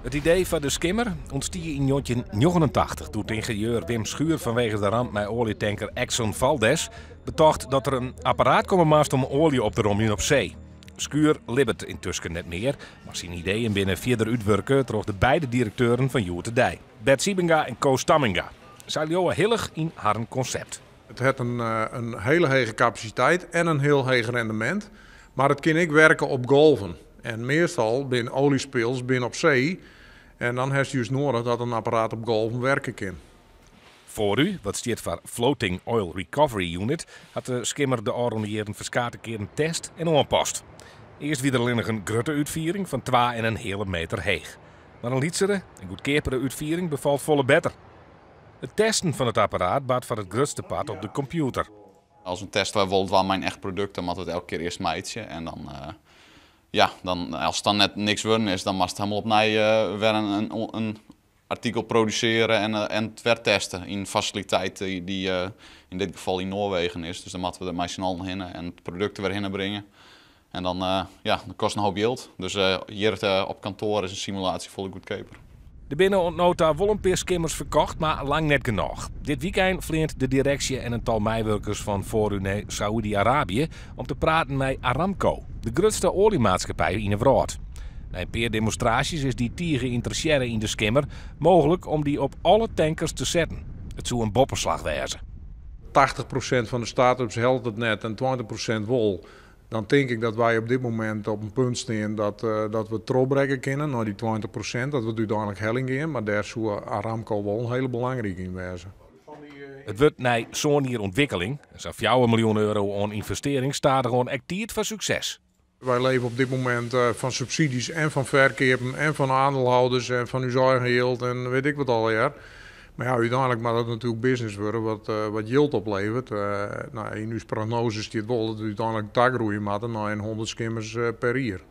It idee foar de skimmer ûntstie yn 1989 doe't yngenieur Wim Schuur fanwege de ramp mei oaljetanker Exxon Valdez betocht dat der in apparaat komme moast om oalje op te romjen op see. Schuur libbet yntusken net mear, mar syn ideeën binne fierder útwurke troch de beide direkteuren fan hjoed-de-dei, Bert Siebenga en Koos Tamminga. Sy leauwe hillich yn harren konsept. It hat in hiele hege kapasiteit en in hiel heech rendemint, mar it kin ek werke op golven. En meastal binne oaljespills binne op see en dan hast just noadich dat in apparaat op golven werke kin. FORU, wat stiet foar Floating Oil Recovery Unit, hat de skimmer de ôfrûne jierren ferskate kearen test en oanpast. Earst wie der allinnich in grutte útfiering fan twa en in heale meter heech. Mar in lytsere en goedkeapere útfiering befalt folle better. It testen fan it apparaat bart foar it grutste part op de kompjûter. As in test wy wol dwaan mei in echt produkt, dan moatte we it elke kear earst meitsje. En dan, ja, dan, as it dan net niks wurden is, dan moatst hielendal opnij wer in artikel produsearje en it wer teste yn in fasiliteit dy't yn dit gefal yn Noarwegen is. Dus dan moatte we der mei syn allen hinne en it produkt der wer hinne bringe. En dan, ja, dat kostet in hoop jild. Dus hjir op kantoar is in simulaasje folle goedkeaper. Der binne oant no ta wol in pear skimmers ferkocht, mar lang net genôch. Dit wykein fleant de direksje en in tal meiwurkers fan FORU nei Saûdy-Arabië om te praten mei Aramco, de grutste oaljemaatskippij yn 'e wrâld. Nei in pear demonstraasjes is dy tige ynteressearre yn de skimmer, mooglik om dy op alle tankers te setten. It soe in boppeslach wêze. 80% fan de start-ups hellet it net en 20% wol. Dan tink ik dat wy op dit momint op in punt stean dat we trochbrekke kinne nei dy 20%, dat we it úteinlik heljen gean, mar dêr soe Aramco wol in hiele belangrike yn wêze. It wurdt nei sân jier ûntwikkeling en sa'n fjouwer miljoen euro oan ynvestearring stadichoan ek tiid foar sukses. Wy leve op dit momint fan subsydzjes en fan ferkeapen en fan aandeelhouders en fan ús eigen jild en wit ik wat allegear. Mar ja, úteinlik moat it natuerlik business wurde wat jild opleveret. Nou, yn ús prognose stiet wol dat we úteinlik tagroeie moatte nei in 100 skimmers per jier.